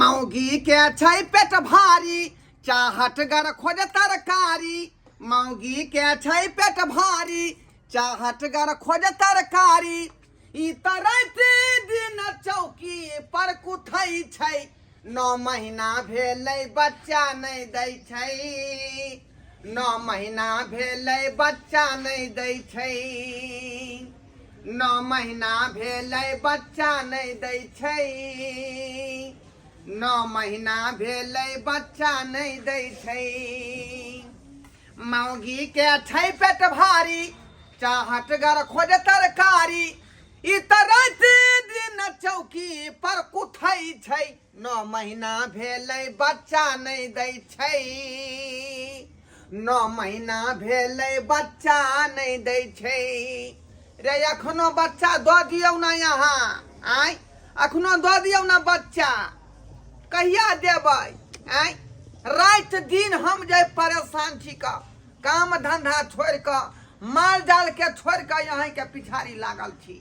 मौगी के छै पेट भारी चाहटगर खोज तरकारी मौगी के छै पेट भारी चाहटगर खोज तरकारी ई तऽ राति दिन चौकी पर कुथै छै 9 महीना भेलै बच्चा नहि दै छै 9 महीना भेलै बच्चा नहि दै छै 9 महीना भेलै बच्चा नहि दै छै 9 महीना भेलै बच्चा नहि दै छै मौगी के छै पेट भारी चाहटगर खोज तरकारी ई तऽ राति दिन चौकी पर कुथै छै 9 महीना भेलै बच्चा नहि दै छै 9 महीना भेलै बच्चा नहि दै छै रे एखनो बच्चा दऽ दियौ ने यहाँ आँय एखनो दऽ दियौ ने बच्चा कहिया देबै आँय राति दिन हम जे परेशान छी कऽ काम धंधा छोड़ि कऽ माल जाल के छोड़ि कऽ यहींके पिछाड़ी लागल छी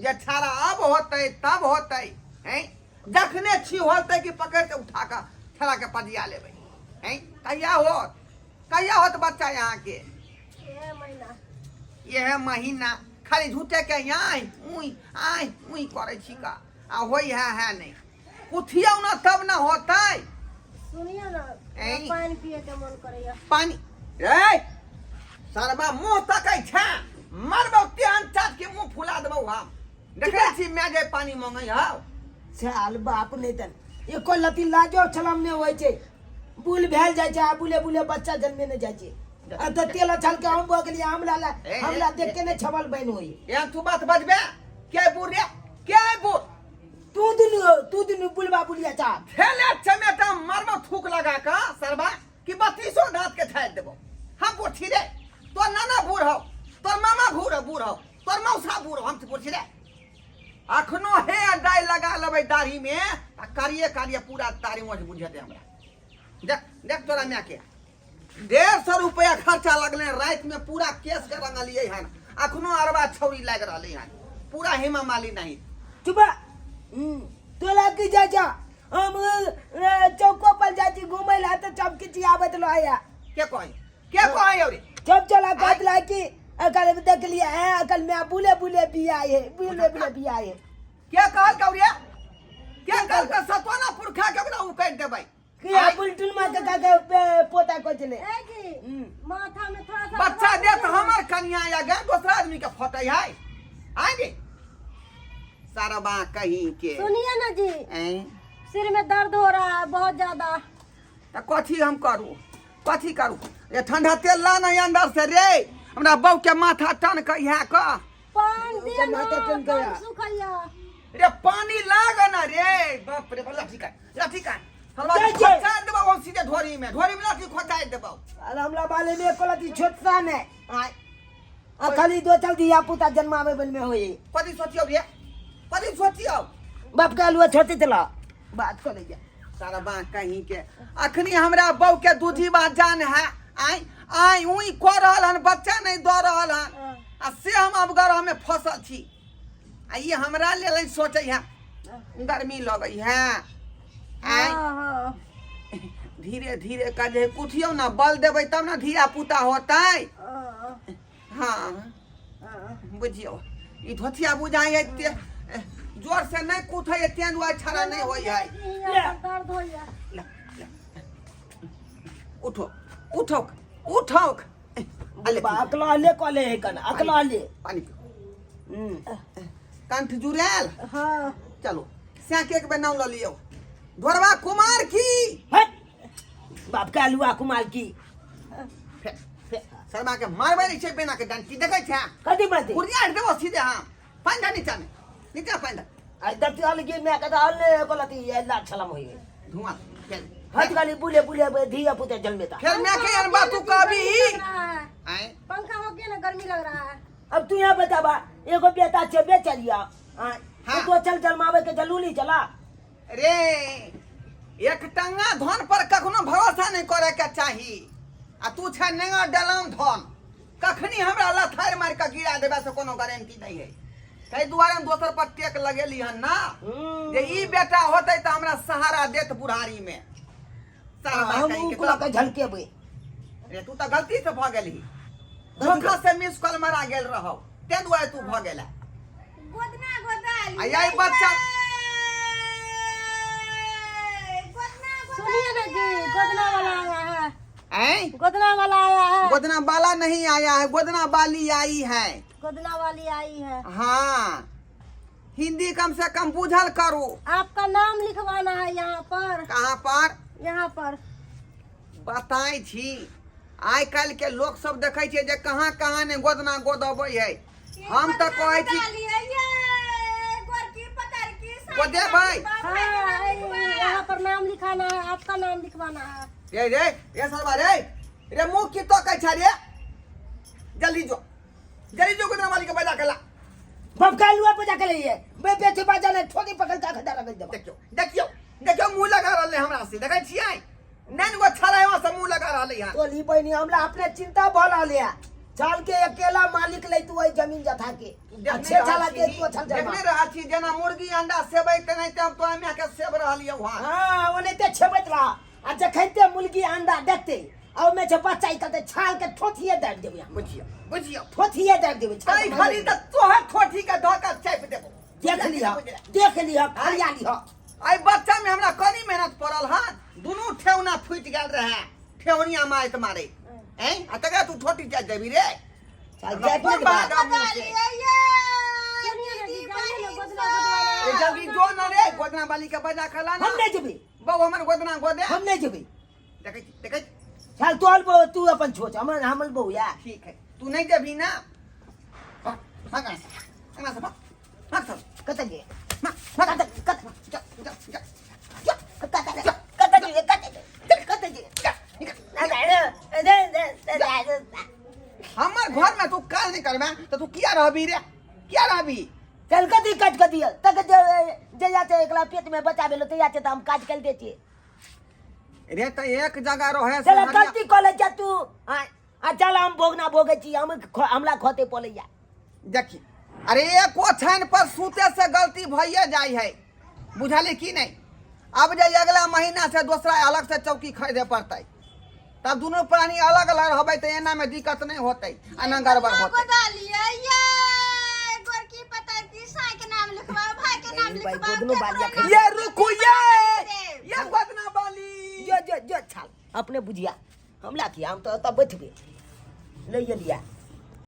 जे छाड़ा अब होतै तब होतै हैं जखने छी होतै कि पकड़ के उठा कऽ छाड़ा के पजिया लेबै हैं कहिया होत कहिया होत बच्चा यहाँ के इएह महीना यह महीना खाली झूठे के आइ उई आइ उई करै छी का आ होई है है नहीं उठियौ ना तब ना होतै सुनियो ना ऐं। पानि पिए के मन करैया पानी रे सरबा मुंह तकै छै मरबौ तेहन चाट के मुंह फुला देबौ हम देखै छी मैं जे पानी मंगै हौ साल बाप नहि तन एको लती लाजो छलम नहि होइ छै बुल भेल जाइ छै आ बुले बुले बच्चा जन्मे नहि जाइ छै आ तऽ तेल अछल के हम भऽ गेलियै हमरा ला ए, हमरा ए, देख के नहि छबल बनि होइ एहन तू बात बजबे के बूढ़ रे के बूढ़ तू दुनू बुलबा बुलिया चा खेले चमेटा मरबो थूक लगा का सरबा कि बत्तीसो दांत के छाड़ि देबो हम बूढ़ छी रे तोर नाना बूढ़ हौ तोर मामा बूढ़ हौ बूढ़ हौ तोर मौसा बूढ़ हौ हम बूढ़ छी रे अखनो हे डाई लगा लेबै दाढ़ी में आ करिए करिए पूरा दाढ़ी मोछ बुझेतै हमरा देख देख तोरा माय के 150 रुपया खर्चा लगलै राति में पूरा केस के रंगलियै हन अखनो अरबा छौरी लागि रहलै हन पूरा हेमा माली नहीं चुप तोला की जाइ छ हम चौको पर जाइ छी घुमै ला तऽ सब किछु आबैत रहैया के कहै के कहै औरे जब चला कहत रहा कि अकल देख लिया है अकल में बुले बुले बिया है बुले बुले बिया है के कहल कौरिया के कहल के सतवाना पुरखा के ओकरा उकैट देबै कि आ बुलटुल माँ के का के पोता को चले ए जी माथा में थोड़ा सा बच्चा दे तो हमर कन्या या गे दोसरा आदमी के फटै है आइ गे सरबा कहीं के सुनिए ना जी ऐं सिर में दर्द हो रहा है बहुत ज्यादा तऽ कथी हम करू कथी करू ये ठंडा तेल ला नहीं अंदर से रे हमरा बहू के माथा टन के इएह कह पान दिया ना माथा टन दम गया। सुखैया रे पानी लाग ना रे बाप रे लाठी काट लाठी काट हलवा जाइ छै। खोचा देबौ हम सीधे ढोरी में ढोरी में लाठी खोचा देबौ अरे हमरा बाले में एको लती छोटसा ने आय आ खाली दो चल दिया पुता जन्मावे बल में होई कथी सोचियौ रे कथी सोचियौ बाप के आलुआ छोटे चला बात करे जा सारा बा कहीं के अखनी हमरा बहू के दूधी बा जान है आय आय उई कऽ रहल हन बच्चा नहीं दऽ रहल हन आ से हम अब गरह में फसल छी आ ई हमरा लेल नहीं सोचै है गर्मी लगै है आय हाँ हाँ धीरे धीरे का जे कुथियौ ना बल देबै तब ना धिया पुता होतै हाँ हाँ हाँ बुझियौ ई धोतिया बुझाइ है ते जोर से नहीं कूथै है तें दुआरे छड़ा नहीं होइ है यहाँ पर दर्द होइया ला, ला। उठो उठो उठो अले बा अकला ले कॉले है कन अकला ले पानी पियो कंठ जुड़ायल हाँ चलो सैके एक बेर नाम लऽ लियौ ढोरबा कुमार की हट बाप के आलुआ कुमार की फे फे शर्मा के मारबै नहि छै बेना के डंटी देखै छै कथी बात कुरिया देबो सीधे हम पानि धर नीचा में नीचा पानि धर आई दत्ती आल के मैं कदा आल ने बोलती ये ला छलम होई धुआं फेर हट गाली बुले बुले धिया पुता जन्मेता फेर मैं के अनबा तू कभी गर्मी लग रहा है आए पंखा हो गया ना गर्मी लग रहा है अब तू यहाँ बताबा एगो बेटा छे बेचलिया हाँ। हाँ तो चल जन्मावे के जलूली चला रे एक टंगा धन पर कखनो भरोसा नहीं करे के चाही आ तू छै नेंगा डलाम धन कखनी हमरा लथारि मारि के गिरा देबे से कोनो गारंटी नहीं है ताहि दुआरे हम दोसर पर टेक लगेली हन ना जे ई बेटा होतै तऽ हमरा सहारा देत बुढ़ारी में। सारा हम कहि के ओकरा के झलकेबै। रे तू तऽ गलती से भऽ गेलही, धोखा से मिस कॉल मारा गेल रहौ, ताहि दुआरे तू भऽ गेला। गोदना गोदाली आ यही बच्चा सुनिए ना जी, गोदना वाला आया है। ऐं? गोदना वाला आया है। गोदना वाला नहीं आया है, गोदना वाली आई है। गोदना वाली आई है। हाँ, हिंदी कम से कम बुझल करो। आपका नाम लिखवाना है यहाँ पर। कहाँ पर? यहाँ पर। बताइ छी, आइ काल्हि के लोक सब देखै छै जे कहाँ कहाँ ने गोदना गोदबै है। हम तऽ कहै छी गोदेबै। हाँ, यहाँ पर नाम लिखाना है, आपका नाम लिखवाना है। रे रे रे सरबा रे रे, मुँह की तकै छै रे? जल्दी जो, जल्दी जो, गोदना वाली के बजा के ला। बाप का लुआ बजा के लइए बे बेटी बाजा ने ठोकी पकड़ के खदा रख देबा। देखियो देखियो देखियो, मुँह लगा रहलै हमरा से। देखै छियै नैन गो छड़ाइवा से मुँह लगा रहलै हन। तोली बहिनी, हमरा अपने चिंता भऽ रहल है। चल के अकेला मालिक ले तू ओहि जमीन जथा के अच्छे छला के तू अच्छा देखने रहल छी जेना मुर्गी अंडा सेबै तेनाहिते हम तोरा माय के सेब रहलियौ हन। हाँ, ओनाहिते छेबैत रह आ जखनते मुर्गी अंडा देतै आ ओहिमे जे बच्चा निकलतै, छाल के ठोथिए दाबि देबै हम। बुझियौ बुझियौ, ठोथिए दाबि देबै छाल तै के। घड़ी तऽ तोहर ठोठी के धऽ के चापि देबौ। देख लिह, देख लिह, खरिया लिह। एहि बच्चा में हमरा कनी मेहनत पड़ल हन, दुनू ठेहुना फूटि गेल रहे ठेहुनिया मारैत मारैत। ऐं आ तकरा तू ठोटी चापि देबी रे? चल जाय कोन के बात बाद। मुँह से? सुनिए ना जी, जाइए ना गोदना गोदवाना। ए जल्दी जो न रे, गोदना वाली के बजा के ला ना। हम नहीं जेबै। बौ हमर गोदना गोदे। हम नहीं जेबै। देखै छी देखै छी। चल तोहर बहू, तू अपन छोच, हमर हमर बहू या। ठीक है, तू नहीं जेबही ना? भाग भाग यहाँ से, यहाँ से भाग भाग सब। कतऽ जे भाग भाग, कतऽ कतऽ जा जा जा। कतऽ कतऽ जे कतऽ कतऽ जे जा, निकल। हमर घर में तू काज नहीं करबे तऽ तू किया रहबी रे, किया रहबी? चल कथी काज कऽ दिअ तक जे जहिया छै एकला पेट में बच्चा भेलो तहिया छै तऽ हम काज कर दै छियै। रे तऽ एक जगह रहे से चल हरिया- गलती कऽ लै छै तू आ आ चल हम भोगना भोगै छी, हम हमरा खते पड़ैया। देखी, अरे एक ओछाइन पर सूते से गलती भइए जाइ है, बुझली की नहीं? अब जे अगला महीना से दोसरा अलग से चौकी खरीदे पड़तै, तब दुनू प्राणी अलग अलग रहबै तऽ एना में दिक्कत नहीं होतै आ न गड़बड़ होतै। भाई गोदनो बालिया खा। ये रुकू, ये गोदना वाली। जो जो जो छाल अपने बुझिया, हमरा की, हम तऽ ओतऽ बैठबे ले गेलिया।